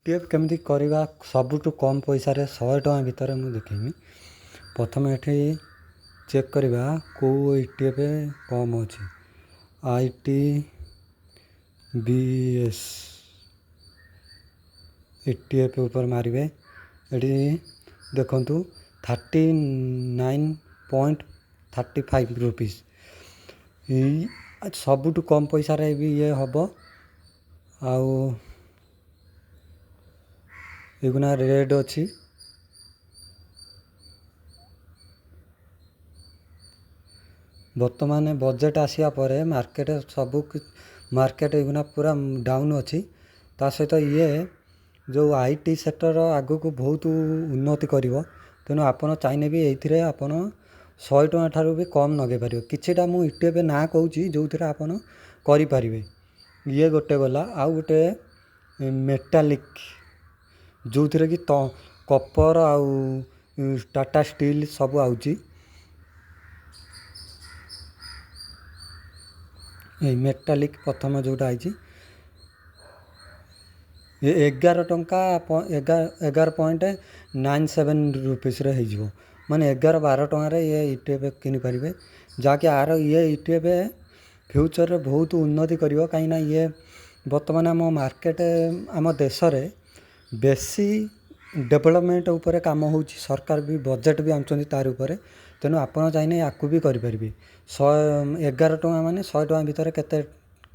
T F କେମିତି କରିବା ସବୁଠୁ କମ୍ ପଇସାରେ 100 ଟଙ୍କା ଭିତରେ ମୁଁ ଦେଖେଇମି। ପ୍ରଥମେ ଏଠି ଚେକ୍ କରିବା କେଉଁ ଇ ଟି ଏଫ୍ କମ୍ ଅଛି। ITBS ETF ଉପରେ ମାରିବେ। ଏଠି ଦେଖନ୍ତୁ, 39.35 rupees। ଏଇ ସବୁଠୁ କମ୍ ପଇସାରେ ବି ଇଏ ହେବ। ଆଉ ଏଗୁନା ରେଟ୍ ଅଛି। ବର୍ତ୍ତମାନ ବଜେଟ୍ ଆସିବା ପରେ ମାର୍କେଟ ସବୁ ମାର୍କେଟ ଏଗୁନା ପୁରା ଡାଉନ୍ ଅଛି। ତା ସହିତ ଇଏ ଯେଉଁ IT sector ଆଗକୁ ବହୁତ ଉନ୍ନତି କରିବ। ତେଣୁ ଆପଣ ଚାହିଁଲେ ବି ଏଇଥିରେ ଆପଣ 100 ଟଙ୍କା ଠାରୁ ବି କମ୍ ଲଗାଇ ପାରିବେ। କିଛିଟା ମୁଁ ETF ନାଁ କହୁଛି, ଯେଉଁଥିରେ ଆପଣ କରିପାରିବେ। ଇଏ ଗୋଟେ ଗଲା, ଆଉ ଗୋଟେ ମେଟାଲିକ୍, ଯେଉଁଥିରେ କି ତ କପର୍ ଆଉ ଟାଟା ଷ୍ଟିଲ୍ ସବୁ ଆଉଛି। ଏଇ ମେଟାଲିକ୍ ପ୍ରଥମ ଯେଉଁଟା ଆଇଛି, 11 ଟଙ୍କା 11.97 ରୁପିସ୍ରେ ହେଇଯିବ। ମାନେ 11-12 ଟଙ୍କାରେ ଇଏ ETF କିଣିପାରିବେ, ଯାହାକି ଆର ଇଏ ETF ଫ୍ୟୁଚର୍ରେ ବହୁତ ଉନ୍ନତି କରିବ। କାହିଁକିନା ଇଏ ବର୍ତ୍ତମାନ ଆମ ମାର୍କେଟ, ଆମ ଦେଶରେ ବେଶୀ ଡେଭଲପମେଣ୍ଟ ଉପରେ କାମ ହେଉଛି। ସରକାର ବି ବଜେଟ୍ ବି ଆଣୁଛନ୍ତି ତାର ଉପରେ। ତେଣୁ ଆପଣ ଚାହିଁଲେ ୟାକୁ ବି କରିପାରିବେ। 111 ଟଙ୍କା ମାନେ 100 ଟଙ୍କା ଭିତରେ କେତେ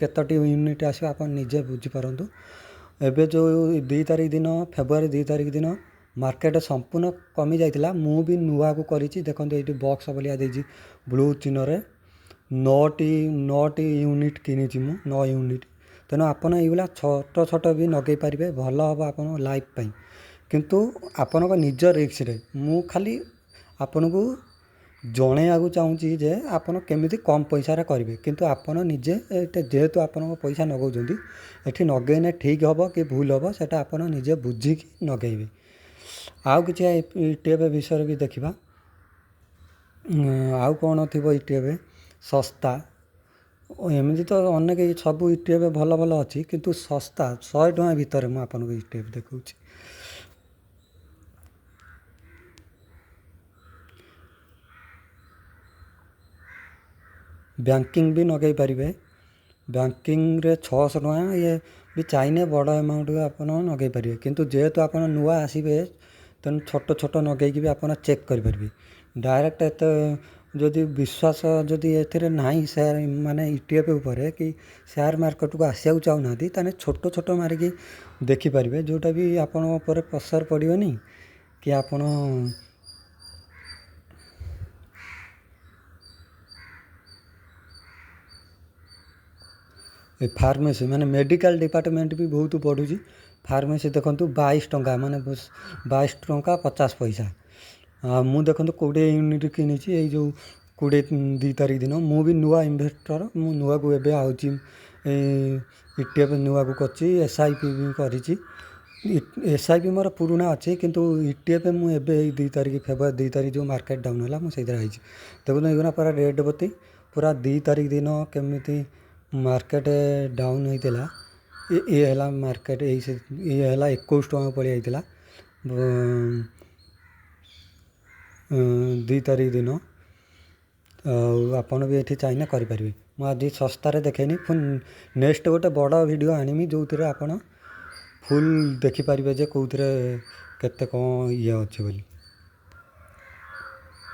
କେତୋଟି ୟୁନିଟ୍ ଆସିବ, ଆପଣ ନିଜେ ବୁଝିପାରନ୍ତୁ। ଏବେ ଯେଉଁ 2 ତାରିଖ ଦିନ, ଫେବୃଆରୀ 2 ତାରିଖ ଦିନ ମାର୍କେଟ ସମ୍ପୂର୍ଣ୍ଣ କମି ଯାଇଥିଲା। ମୁଁ ବି ନୂଆକୁ କରିଛି। ଦେଖନ୍ତୁ, ଏଇଠି ବକ୍ସ ଭଳିଆ ଦେଇଛି ବ୍ଲୁ ଚିହ୍ନରେ। ନଅଟି ନଅଟି ୟୁନିଟ୍ କିଣିଛି ମୁଁ, 9 ୟୁନିଟ୍। ତେଣୁ ଆପଣ ଏଇଭଳିଆ ଛୋଟ ଛୋଟ ବି ଲଗେଇ ପାରିବେ, ଭଲ ହେବ ଆପଣଙ୍କ ଲାଇଫ୍ ପାଇଁ। କିନ୍ତୁ ଆପଣଙ୍କ ନିଜ ରିସ୍କରେ। ମୁଁ ଖାଲି ଆପଣଙ୍କୁ ଜଣେଇବାକୁ ଚାହୁଁଛି ଯେ ଆପଣ କେମିତି କମ୍ ପଇସାରେ କରିବେ। କିନ୍ତୁ ଆପଣ ନିଜେ ଏଇଟା, ଯେହେତୁ ଆପଣଙ୍କ ପଇସା ଲଗାଉଛନ୍ତି, ଏଠି ଲଗେଇଲେ ଠିକ୍ ହେବ କି ଭୁଲ ହେବ, ସେଇଟା ଆପଣ ନିଜେ ବୁଝିକି ଲଗେଇବେ। ଆଉ କିଛି ETF ବିଷୟରେ ବି ଦେଖିବା। ଆଉ କ'ଣ ଥିବ ETF ଶସ୍ତା? ଏମିତି ତ ଅନେକ ସବୁ ETF ଭଲ ଭଲ ଅଛି, କିନ୍ତୁ ଶସ୍ତା 100 ଟଙ୍କା ଭିତରେ ମୁଁ ଆପଣଙ୍କୁ ETF ଦେଖାଉଛି। ବ୍ୟାଙ୍କିଂ ବି ଲଗାଇ ପାରିବେ। ବ୍ୟାଙ୍କିଂରେ 600 ଟଙ୍କା। ଇଏ ବି ଚାହିଁଲେ ବଡ଼ ଆମାଉଣ୍ଟ ବି ଆପଣ ଲଗାଇ ପାରିବେ। କିନ୍ତୁ ଯେହେତୁ ଆପଣ ନୂଆ ଆସିବେ, ତେଣୁ ଛୋଟ ଛୋଟ ଲଗେଇକି ବି ଆପଣ ଚେକ୍ କରିପାରିବେ। ଡାଇରେକ୍ଟ ଏତେ ଯଦି ବିଶ୍ୱାସ ଯଦି ଏଥିରେ ନାହିଁ, ସେୟାର ମାନେ ETF ଉପରେ କି ସେୟାର ମାର୍କେଟକୁ ଆସିବାକୁ ଚାହୁଁନାହାନ୍ତି, ତାହେଲେ ଛୋଟ ଛୋଟ ମାରିକି ଦେଖିପାରିବେ, ଯେଉଁଟା ବି ଆପଣଙ୍କ ଉପରେ ପ୍ରେସର୍ ପଡ଼ିବନି କି ଆପଣ ଏ ଫାର୍ମାସି ମାନେ ମେଡ଼ିକାଲ ଡିପାର୍ଟମେଣ୍ଟ ବି ବହୁତ ବଢ଼ୁଛି। ଫାର୍ମାସି ଦେଖନ୍ତୁ, 22 ଟଙ୍କା, ମାନେ 22 ଟଙ୍କା 50 ପଇସା। ଆଉ ମୁଁ ଦେଖନ୍ତୁ 20 ୟୁନିଟ୍ କିଣିଛି ଏଇ ଯେଉଁ 22 ତାରିଖ ଦିନ। ମୁଁ ବି ନୂଆ ଇନଭେଷ୍ଟର। ମୁଁ ନୂଆକୁ ଏବେ ଆଉଛି, ETF ନୂଆକୁ କରିଛି, SIP ବି କରିଛି। SIP ମୋର ପୁରୁଣା ଅଛି, କିନ୍ତୁ ETF ମୁଁ ଏବେ ଏଇ 2 ତାରିଖ, ଫେବୃଆରୀ 2 ତାରିଖ ଯେଉଁ ମାର୍କେଟ ଡାଉନ୍ ହେଲା, ମୁଁ ସେଇଥିରେ ହେଇଛି। ଦେଖନ୍ତୁ, ଏଇଗୁଣା ପୁରା ରେଟ୍ ପ୍ରତି ପୁରା 2 ତାରିଖ ଦିନ କେମିତି ମାର୍କେଟ ଡାଉନ୍ ହେଇଥିଲା। ଇଏ ହେଲା ମାର୍କେଟ, ଏଇ ଇଏ ହେଲା 21 ଟଙ୍କା ପଳେଇ ଯାଇଥିଲା 2 ତାରିଖ ଦିନ। ଆଉ ଆପଣ ବି ଏଠି ଚାହିଁଲେ କରିପାରିବେ। ମୁଁ ଆଜି ଶସ୍ତାରେ ଦେଖେଇନି, ପୁଣି ନେକ୍ସଟ ଗୋଟେ ବଡ଼ ଭିଡ଼ିଓ ଆଣିବି, ଯେଉଁଥିରେ ଆପଣ ଫୁଲ୍ ଦେଖିପାରିବେ ଯେ କେଉଁଥିରେ କେତେ କ'ଣ ଇଏ ଅଛି ବୋଲି।